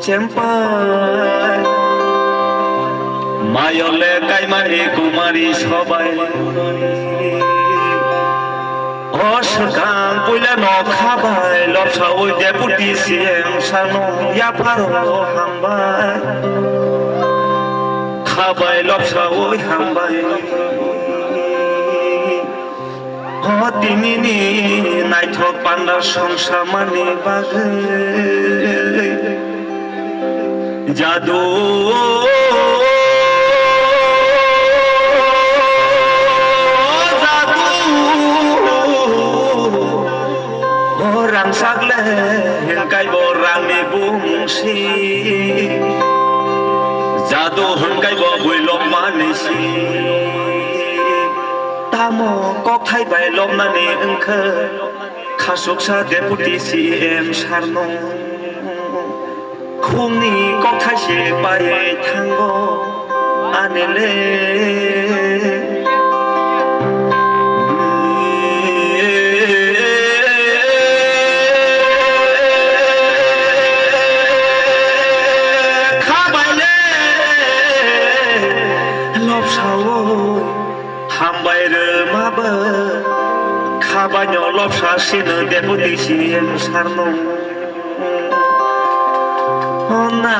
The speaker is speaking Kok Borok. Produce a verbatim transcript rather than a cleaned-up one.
Empai mayole kaimani kumari sobai. O swkang puila no khabai lopsawi deputy C M sano yapharo hambai. Khabai lopsawi hambai. O tinini naithok panda songsamani bagwi jadu, jadu. O rangchak le hinkai bo rangni bumsi, jadu hinkai bo builok manwi si. Tamo kokthai bai lobnani wngkha khasuksa deputy C M sarno. Khumni kokthai se pai thango ani le. Khabai le lopsawi hambai rwma bo khabaino lopsa sino deputy C M sarno. Honna